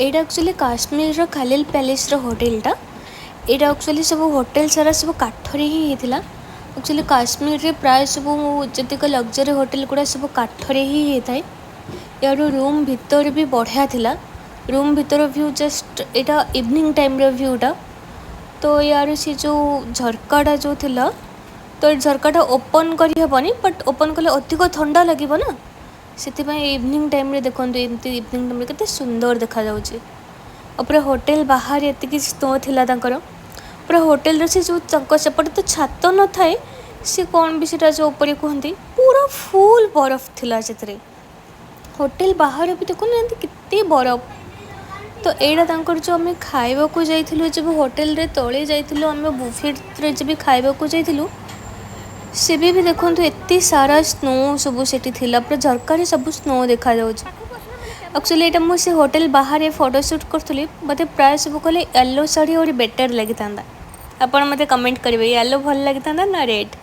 ଏଇଟା ଆକ୍ଚୁଆଲି କାଶ୍ମୀରର ଖାଲିଲ ପ୍ୟାଲେସ୍ର ହୋଟେଲଟା। ଏଇଟା ଆକ୍ଚୁଆଲି ସବୁ ହୋଟେଲ ସାରା ସବୁ କାଠରେ ହିଁ ହେଇଥିଲା। ଆକ୍ଚୁଆଲି କାଶ୍ମୀରରେ ପ୍ରାୟ ସବୁ ଯେତିକ ଲକ୍ଜରୀ ହୋଟେଲ ଗୁଡ଼ା ସବୁ କାଠରେ ହିଁ ହେଇଥାଏ। ୟାର ରୁମ୍ ଭିତରେ ବି ବଢ଼ିଆ ଥିଲା। ରୁମ୍ ଭିତର ଭ୍ୟୁ ଜଷ୍ଟ, ଏଇଟା ଇଭିନିଂ ଟାଇମ୍ର ଭ୍ୟୁଟା। ତ ୟାର ସେ ଯେଉଁ ଝରକାଟା ଯେଉଁ ଥିଲା, ତ ଏ ଝରକାଟା ଓପନ୍ କରିହେବନି, ବଟ୍ ଓପନ୍ କଲେ ଅଧିକ ଥଣ୍ଡା ଲାଗିବ ନା, ସେଥିପାଇଁ ଇଭିନିଂ ଟାଇମ୍ରେ ଦେଖନ୍ତୁ, ଏମିତି ଇଭିନିଂ ଟାଇମ୍ରେ କେତେ ସୁନ୍ଦର ଦେଖାଯାଉଛି। ଆଉ ପୁରା ହୋଟେଲ ବାହାରେ ଏତିକି ସ୍ନୋ ଥିଲା ତାଙ୍କର। ପୁରା ହୋଟେଲର ସେ ଯେଉଁ ତାଙ୍କ ସେପଟେ ତ ଛାତ ନଥାଏ, ସେ କ'ଣ ବି ସେଇଟା ଯେଉଁ ଉପରେ କୁହନ୍ତି, ପୁରା ଫୁଲ୍ ବରଫ ଥିଲା ସେଥିରେ। ହୋଟେଲ ବାହାରେ ବି ଦେଖୁନାହାନ୍ତି କେତେ ବରଫ। ତ ଏଇଟା ତାଙ୍କର ଯେଉଁ ଆମେ ଖାଇବାକୁ ଯାଇଥିଲୁ, ଯେବେ ହୋଟେଲରେ ତଳେ ଯାଇଥିଲୁ, ଆମେ ବୁଫେରେ ଯେବେ ଖାଇବାକୁ ଯାଇଥିଲୁ, ସେବେ ବି ଦେଖନ୍ତୁ ଏତେ ସାରା ସ୍ନୋ ସବୁ ସେଠି ଥିଲା। ପୁରା ଝରକାରେ ସବୁ ସ୍ନୋ ଦେଖାଯାଉଛି। ଆକ୍ଚୁଆଲି ଏଇଟା ମୁଁ ସେ ହୋଟେଲ ବାହାରେ ଫଟୋ ସୁଟ୍ କରୁଥିଲି। ମୋତେ ପ୍ରାୟ ସବୁ କହିଲେ ୟେଲୋ ଶାଢ଼ୀ ଆହୁରି ବେଟର୍ ଲାଗିଥାନ୍ତା। ଆପଣ ମୋତେ କମେଣ୍ଟ କରିବେ, ୟେଲୋ ଭଲ ଲାଗିଥାନ୍ତା ନା ରେଡ଼୍?